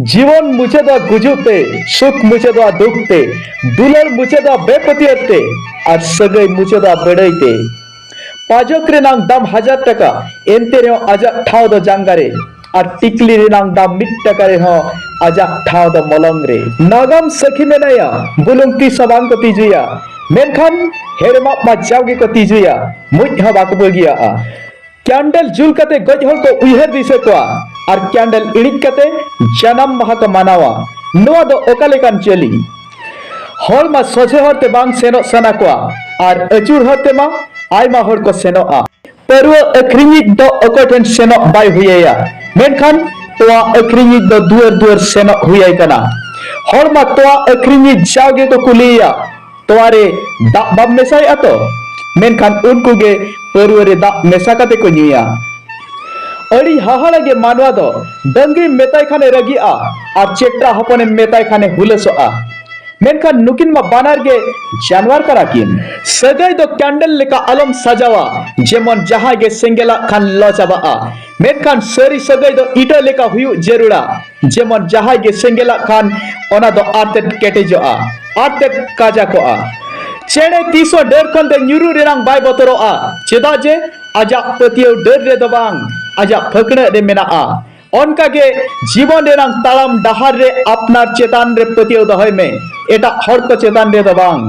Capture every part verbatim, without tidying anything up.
ᱡᱤᱵᱚᱱ ᱢᱩᱪᱟᱹᱫᱚᱜᱼᱟ ᱜᱩᱡᱩᱜ ᱛᱮ, ᱥᱩᱠ ᱢᱩᱪᱟᱹᱫᱚᱜᱼᱟ ᱫᱩᱠ ᱛᱮ, ᱫᱩᱞᱟᱹᱲ ᱢᱩᱪᱟᱹᱫᱚᱜᱼᱟ ᱵᱮᱯᱟᱹᱛᱭᱟᱹᱣ ᱛᱮ, ᱟᱨ ᱥᱟᱹᱜᱟᱹᱭ ᱢᱩᱪᱟᱹᱫᱚᱜᱼᱟ ᱵᱟᱹᱲᱟᱹᱭ ᱛᱮ᱾ ᱯᱟᱡᱚᱠ ᱨᱮᱱᱟᱝ ᱫᱟᱢ ᱦᱟᱡᱟᱨ ᱴᱟᱠᱟ, ᱮᱱᱛᱮ ᱨᱮᱦᱚᱸ ᱟᱡᱟᱜ ᱴᱷᱟᱶ ᱫᱚ ᱡᱟᱸᱜᱟ ᱨᱮ᱾ ᱟᱨ ᱴᱤᱠᱞᱤ ᱨᱮᱱᱟᱝ ᱫᱟᱢ ᱢᱤᱫ ᱴᱟᱠᱟ ᱨᱮᱦᱚᱸ ᱟᱡᱟᱜ ᱴᱷᱟᱶ ᱫᱚ ᱢᱚᱞᱚᱝ ᱨᱮ᱾ ᱱᱟᱜᱟᱢ ᱥᱟᱹᱠᱷᱤ ᱢᱮᱱᱟᱭᱟ, ᱵᱩᱞᱩᱝ ᱛᱤᱥ ᱦᱚᱸ ᱵᱟᱝ ᱠᱚ ᱛᱤᱡᱩᱭᱟ, ᱢᱮᱱᱠᱷᱟᱱ ᱦᱮᱲᱮᱢᱟᱜ ᱢᱟ ᱡᱟᱣ ᱜᱮᱠᱚ ᱛᱤᱡᱩᱭᱟ, ᱢᱩᱡ ᱦᱚᱸ ᱵᱟᱠᱚ ᱵᱟᱹᱜᱤᱭᱟᱜᱼᱟ᱾ ᱠᱮᱱᱰᱮᱞ ᱡᱩᱞ ᱠᱟᱛᱮ ᱜᱚᱡ ᱦᱚᱲ ᱠᱚ ᱩᱭᱦᱟᱹᱨ ᱫᱤᱥᱟᱹ ᱠᱚᱣᱟ, ᱟᱨ ᱠᱮᱱᱰᱮᱞ ᱤᱬᱤᱡ ᱠᱟᱛᱮ ᱡᱟᱱᱟᱢ ᱢᱟᱦᱟ ᱠᱚ ᱢᱟᱱᱟᱣᱟ᱾ ᱱᱚᱣᱟ ᱫᱚ ᱚᱠᱟ ᱞᱮᱠᱟᱱ ᱪᱟᱹᱞᱤ? ᱦᱚᱲ ᱢᱟ ᱥᱚᱡᱷᱮ ᱦᱚᱨ ᱛᱮ ᱵᱟᱝ ᱥᱮᱱᱚᱜ ᱥᱟᱱᱟ ᱠᱚᱣᱟ, ᱟᱨ ᱟᱹᱪᱩᱨ ᱦᱚᱨ ᱛᱮᱢᱟ ᱟᱭᱢᱟ ᱦᱚᱲ ᱠᱚ ᱥᱮᱱᱚᱜᱼᱟ᱾ ᱯᱟᱹᱨᱣᱟᱹ ᱟᱹᱠᱷᱨᱤᱧᱤᱡ ᱫᱚ ᱚᱠᱚᱭ ᱴᱷᱮᱱ ᱥᱮᱱᱚᱜ ᱵᱟᱭ ᱦᱩᱭᱟᱭᱟ, ᱢᱮᱱᱠᱷᱟᱱ ᱛᱚᱣᱟ ᱟᱹᱠᱷᱨᱤᱧᱤᱡ ᱫᱚ ᱫᱩᱣᱟᱹᱨ ᱫᱩᱣᱟᱹᱨ ᱥᱮᱱᱚᱜ ᱦᱩᱭᱟᱭ ᱠᱟᱱᱟ᱾ ᱦᱚᱲ ᱢᱟ ᱛᱚᱣᱟ ᱟᱹᱠᱷᱨᱤᱧᱤᱡ ᱡᱟᱣ ᱜᱮᱠᱚ ᱠᱩᱞᱤᱭᱮᱭᱟ, "ᱛᱚᱣᱟ ᱨᱮ ᱫᱟᱜ ᱵᱟᱢ ᱢᱮᱥᱟᱭᱮᱫᱼᱟ ᱛᱚ?" ᱢᱮᱱᱠᱷᱟᱱ ᱩᱱᱠᱩ ᱜᱮ ᱯᱟᱹᱨᱣᱟᱹ ᱨᱮ ᱫᱟᱜ ᱢᱮᱥᱟ ᱠᱟᱛᱮ ᱠᱚ ᱧᱩᱭᱟ᱾ ᱟᱹᱰᱤ ᱦᱟᱦᱟᱲᱟ ᱜᱮ ᱢᱟᱱᱣᱟ ᱫᱚ, ᱰᱟᱹᱝᱨᱤᱢ ᱢᱮᱛᱟᱭ ᱠᱷᱟᱱᱮ ᱨᱟᱹᱜᱤᱜᱼᱟ, ᱟᱨ ᱪᱮᱴᱨᱟ ᱦᱚᱯᱚᱱᱮᱢ ᱢᱮᱛᱟᱭ ᱠᱷᱟᱱᱮ ᱦᱩᱞᱟᱹᱥᱚᱜᱼᱟ᱾ ᱢᱮᱱᱠᱷᱟᱱ ᱱᱩᱠᱤᱱ ᱢᱟ ᱵᱟᱱᱟᱨ ᱜᱮ ᱡᱟᱱᱣᱟᱨ ᱠᱟᱱᱟ ᱠᱤᱱ᱾ ᱥᱟᱹᱜᱟᱹᱭ ᱫᱚ ᱠᱮᱱᱰᱮᱞ ᱞᱮᱠᱟ ᱟᱞᱚᱢ ᱥᱟᱡᱟᱣᱟ, ᱡᱮᱢᱚᱱ ᱡᱟᱦᱟᱸᱭ ᱜᱮ ᱥᱮᱸᱜᱮᱞᱟᱜ ᱠᱷᱟᱱ ᱞᱚ ᱪᱟᱵᱟᱜᱼᱟ᱾ ᱢᱮᱱᱠᱷᱟᱱ ᱥᱟᱹᱨᱤ ᱥᱟᱹᱜᱟᱹᱭ ᱫᱚ ᱤᱴᱟᱹ ᱞᱮᱠᱟ ᱦᱩᱭᱩᱜ ᱡᱟᱹᱨᱩᱲᱟ, ᱡᱮᱢᱚᱱ ᱡᱟᱦᱟᱸᱭ ᱜᱮ ᱥᱮᱸᱜᱮᱞᱟᱜ ᱠᱷᱟᱱ ᱚᱱᱟ ᱫᱚ ᱟᱨᱛᱮᱫ ᱠᱮᱴᱮᱡᱚᱜᱼᱟ, ᱟᱨᱛᱮᱫ ᱠᱟᱡᱟᱠᱚᱜᱼᱟ᱾ ᱪᱮᱬᱮ ᱛᱤᱥ ᱦᱚᱸ ᱰᱟᱹᱨ ᱠᱷᱚᱱ ᱫᱚ ᱧᱩᱨᱩᱜ ᱨᱮᱱᱟᱝ ᱵᱟᱭ ᱵᱚᱛᱚᱨᱚᱜᱼᱟ, ᱪᱮᱫᱟᱜ ᱡᱮ ᱟᱡᱟᱜ ᱯᱟᱹᱛᱭᱟᱹᱣ ᱰᱟᱹᱨ ᱨᱮᱫᱚ ᱵᱟᱝ, ᱟᱡᱟᱜ ᱯᱷᱟᱹᱠᱬᱟᱹᱜ ᱨᱮ ᱢᱮᱱᱟᱜᱼᱟ᱾ ᱚᱱᱠᱟᱜᱮ ᱡᱤᱵᱚᱱ ᱨᱮᱱᱟᱝ ᱛᱟᱲᱟᱢ ᱰᱟᱦᱟᱨ ᱨᱮ ᱟᱯᱱᱟᱨ ᱪᱮᱛᱟᱱ ᱨᱮ ᱯᱟᱹᱛᱭᱟᱹᱣ ᱫᱚᱦᱚᱭ ᱢᱮ, ᱮᱴᱟᱜ ᱦᱚᱲ ᱠᱚ ᱪᱮᱛᱟᱱ ᱨᱮᱫᱚ ᱵᱟᱝ᱾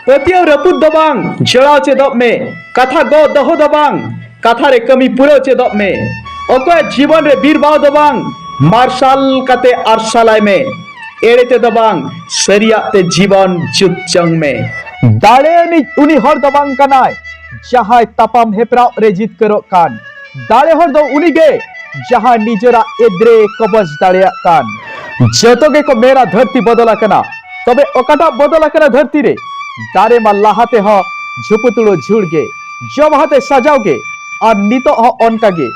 ᱯᱟᱹᱛᱭᱟᱹᱣ ᱨᱟᱹᱯᱩᱫ ᱫᱚ ᱵᱟᱝ, ᱡᱚᱲᱟᱣ ᱪᱮᱫᱚᱜ ᱢᱮ᱾ ᱠᱟᱛᱷᱟ ᱜᱚᱜ ᱫᱚᱦᱚ ᱫᱚ ᱵᱟᱝ, ᱠᱟᱛᱷᱟ ᱨᱮ ᱠᱟᱹᱢᱤ ᱯᱩᱨᱟᱹᱣ ᱪᱮᱫᱚᱜ ᱢᱮ᱾ ᱚᱠᱚᱭᱟᱜ ᱡᱤᱵᱚᱱ ᱨᱮ ᱵᱤᱨᱵᱟᱣ ᱫᱚ ᱵᱟᱝ, ᱢᱟᱨᱥᱟᱞ ᱠᱟᱛᱮ ᱟᱨᱥᱟᱞᱟᱭ ᱢᱮ᱾ ᱮᱲᱮ ᱛᱮᱫᱚ ᱵᱟᱝ, ᱥᱟᱹᱨᱤᱭᱟᱜ ᱛᱮ ᱡᱤᱵᱚᱱ ᱡᱩᱛ ᱡᱚᱝ ᱢᱮ᱾ ᱫᱟᱲᱮ ᱟᱹᱱᱤᱡ ᱩᱱᱤ ᱦᱚᱲ ᱫᱚ ᱵᱟᱝ ᱠᱟᱱᱟᱭ, ᱡᱟᱦᱟᱸᱭ ᱛᱟᱯᱟᱢ ᱦᱮᱯᱨᱟᱣ ᱨᱮ ᱡᱤᱛᱠᱟᱹᱨᱚᱜ ᱠᱟᱱ᱾ ᱫᱟᱲᱮ ᱦᱚᱲ ᱫᱚ ᱩᱱᱤᱜᱮ, ᱡᱟᱦᱟᱸᱭ ᱱᱤᱡᱮᱨᱟᱜ ᱮᱫᱽᱨᱮ ᱠᱚᱵᱚᱡ ᱫᱟᱲᱮᱭᱟᱜ ᱠᱟᱱ᱾ ᱡᱚᱛᱚ ᱜᱮᱠᱚ ᱢᱮᱱᱟ ᱫᱷᱟᱹᱨᱛᱤ ᱵᱚᱫᱚᱞ ᱟᱠᱟᱱᱟ, ᱛᱚᱵᱮ ᱚᱠᱟᱴᱟᱜ ᱵᱚᱫᱚᱞ ᱟᱠᱟᱱᱟ ᱫᱷᱟᱹᱨᱛᱤ ᱨᱮ? ᱫᱟᱨᱮ ᱢᱟ ᱞᱟᱦᱟ ᱛᱮᱦᱚᱸ ᱡᱷᱩᱯᱩᱛᱩᱲᱩ ᱡᱷᱩᱲ ᱜᱮ, ᱡᱚ ᱵᱟᱦᱟ ᱛᱮ ᱥᱟᱡᱟᱣ ᱜᱮ, ᱟᱨ ᱱᱤᱛᱚᱜ ᱦᱚᱸ ᱚᱱᱠᱟ ᱜᱮ᱾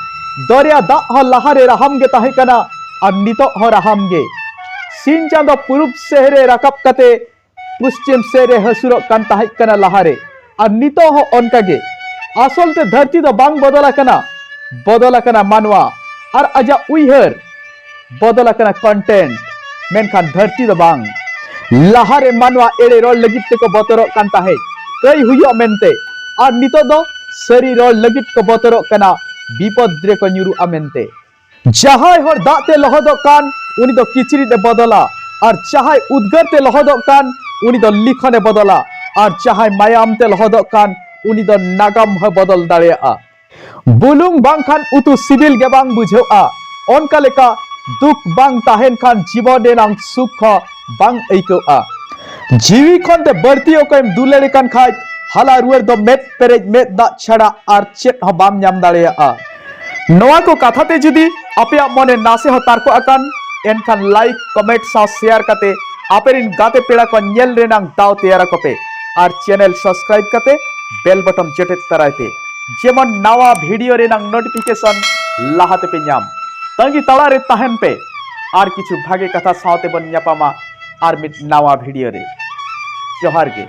ᱫᱚᱨᱭᱟ ᱫᱟᱜ ᱦᱚᱸ ᱞᱟᱦᱟ ᱨᱮ ᱨᱟᱦᱟᱢ ᱜᱮ ᱛᱟᱦᱮᱸ ᱠᱟᱱᱟ, ᱟᱨ ᱱᱤᱛᱚᱜ ᱦᱚᱸ ᱨᱟᱦᱟᱢ ᱜᱮ᱾ ᱥᱤᱧ ᱪᱟᱸᱫᱚ ᱯᱩᱨᱩᱵ ᱥᱮᱫ ᱨᱮ ᱨᱟᱠᱟᱵ ᱠᱟᱛᱮ ᱯᱚᱥᱪᱤᱢ ᱥᱮᱫ ᱨᱮ ᱦᱟᱹᱥᱩᱨᱚᱜ ᱠᱟᱱ ᱛᱟᱦᱮᱸ ᱠᱟᱱᱟ ᱞᱟᱦᱟᱨᱮ, ᱟᱨ ᱱᱤᱛᱚᱜ ᱦᱚᱸ ᱚᱱᱠᱟ ᱜᱮ᱾ ᱟᱥᱚᱞ ᱛᱮ ᱫᱷᱟᱹᱨᱛᱤ ᱫᱚ ᱵᱟᱝ ᱵᱚᱫᱚᱞ ᱟᱠᱟᱱᱟ, ᱵᱚᱫᱚᱞ ᱟᱠᱟᱱᱟ ᱢᱟᱱᱣᱟ ᱟᱨ ᱟᱡᱟᱜ ᱩᱭᱦᱟᱹᱨ᱾ ᱵᱚᱫᱚᱞ ᱟᱠᱟᱱᱟ ᱠᱚᱱᱴᱮᱱᱴ, ᱢᱮᱱᱠᱷᱟᱱ ᱫᱷᱟᱹᱨᱛᱤ ᱫᱚ ᱵᱟᱝ᱾ ᱞᱟᱦᱟᱨᱮ ᱢᱟᱱᱣᱟ ᱮᱲᱮ ᱨᱚᱲ ᱞᱟᱹᱜᱤᱫ ᱛᱮᱠᱚ ᱵᱚᱛᱚᱨᱚᱜ ᱠᱟᱱ ᱛᱟᱦᱮᱸᱫ, ᱠᱟᱹᱭ ᱦᱩᱭᱩᱜᱼᱟ ᱢᱮᱱᱛᱮ, ᱟᱨ ᱱᱤᱛᱚᱜ ᱫᱚ ᱥᱟᱹᱨᱤ ᱨᱚᱲ ᱞᱟᱹᱜᱤᱫ ᱠᱚ ᱵᱚᱛᱚᱨᱚᱜ ᱠᱟᱱᱟ, ᱵᱤᱯᱚᱫ ᱨᱮᱠᱚ ᱧᱩᱨᱩᱜᱼᱟ ᱢᱮᱱᱛᱮ᱾ ᱡᱟᱦᱟᱸᱭ ᱦᱚᱲ ᱫᱟᱜ ᱛᱮ ᱞᱚᱦᱚᱫᱚᱜ ᱠᱟᱱ, ᱩᱱᱤ ᱫᱚ ᱠᱤᱪᱨᱤᱡ ᱮ ᱵᱚᱫᱚᱞᱟ, ᱟᱨ ᱡᱟᱦᱟᱸᱭ ᱩᱫᱽᱜᱟᱹᱨ ᱛᱮ ᱞᱚᱦᱚᱫᱚᱜ ᱠᱟᱱ, ᱩᱱᱤ ᱫᱚ ᱞᱤᱠᱷᱚᱱ ᱮ ᱵᱚᱫᱚᱞᱟ, ᱟᱨ ᱡᱟᱦᱟᱸᱭ ᱢᱟᱭᱟᱢ ᱛᱮ ᱞᱚᱦᱚᱫᱚᱜ ᱠᱟᱱ, ᱩᱱᱤ ᱫᱚ ᱱᱟᱜᱟᱢ ᱦᱚᱸᱭ ᱵᱚᱫᱚᱞ ᱫᱟᱲᱮᱭᱟᱜᱼᱟ᱾ ᱵᱩᱞᱩᱝ ᱵᱟᱝᱠᱷᱟᱱ ᱩᱛᱩ ᱥᱤᱵᱤᱞ ᱜᱮ ᱵᱟᱝ ᱵᱩᱡᱷᱟᱹᱜᱼᱟ, ᱚᱱᱠᱟ ᱞᱮᱠᱟ ᱫᱩᱠ ᱵᱟᱝ ᱛᱟᱦᱮᱱ ᱠᱷᱟᱱ ᱡᱤᱵᱚᱱ ᱨᱮᱱᱟᱝ ᱥᱩᱠ ᱦᱚᱸ ᱵᱟᱝ ᱟᱹᱭᱠᱟᱹᱜᱼᱟ᱾ ᱡᱤᱣᱤ ᱠᱷᱚᱱ ᱛᱮ ᱵᱟᱹᱲᱛᱤ ᱚᱠᱚᱭᱮᱢ ᱫᱩᱞᱟᱹᱲᱮ ᱠᱟᱱ ᱠᱷᱟᱡ, ᱦᱟᱞᱟ ᱨᱩᱣᱟᱹᱲ ᱫᱚ ᱢᱮᱫ ᱯᱮᱨᱮᱡ ᱢᱮᱫ ᱫᱟᱜ ᱪᱷᱟᱲᱟ ᱟᱨ ᱪᱮᱫ ᱦᱚᱸ ᱵᱟᱢ ᱧᱟᱢ ᱫᱟᱲᱮᱭᱟᱜᱼᱟ᱾ ᱱᱚᱣᱟ ᱠᱚ ᱠᱟᱛᱷᱟ ᱛᱮ ᱡᱩᱫᱤ ᱟᱯᱮᱭᱟᱜ ᱢᱚᱱᱮ ᱱᱟᱥᱮ ᱦᱚᱸ ᱛᱟᱨᱠᱚ ᱟᱠᱟᱱ, ᱮᱱᱠᱷᱟᱱ ᱞᱟᱭᱤᱠ, ᱠᱚᱢᱮᱱᱴ ᱥᱟᱶ ᱥᱮᱭᱟᱨ ᱠᱟᱛᱮ ᱟᱯᱮᱨᱮᱱ ᱜᱟᱛᱮ ᱯᱮᱲᱟ ᱠᱚ ᱧᱮᱞ ᱨᱮᱱᱟᱝ ᱫᱟᱣ ᱛᱮᱭᱟᱨ ᱟᱠᱚ ᱯᱮ, ᱟᱨ ᱪᱮᱱᱮᱞ ᱥᱟᱵᱥᱠᱨᱟᱭᱤᱵ ᱠᱟᱛᱮ ᱵᱮᱞ ᱵᱚᱴᱚᱱ ᱡᱚᱴᱮᱫ ᱛᱟᱨᱟᱭ ᱯᱮ, ᱡᱮᱢᱚᱱ ᱱᱟᱣᱟ ᱵᱷᱤᱰᱤᱭᱳ ᱨᱮᱱᱟᱝ ᱱᱳᱴᱤᱯᱷᱤᱠᱮᱥᱚᱱ ᱞᱟᱦᱟ ᱛᱮᱯᱮ ᱧᱟᱢ᱾ ᱛᱟᱺᱜᱤ ᱛᱟᱲᱟᱜ ᱨᱮ ᱛᱟᱦᱮᱱ ᱯᱮ, ᱟᱨ ᱠᱤᱪᱷᱩ ᱵᱷᱟᱜᱮ ᱠᱟᱛᱷᱟ ᱥᱟᱶᱛᱮ ᱵᱚᱱ ᱧᱟᱯᱟᱢᱟ ᱟᱨ ᱢᱤᱫ ᱱᱟᱣᱟ ᱵᱷᱤᱰᱤᱭᱳ ᱨᱮ᱾ ᱡᱚᱦᱟᱨ ᱜᱮ᱾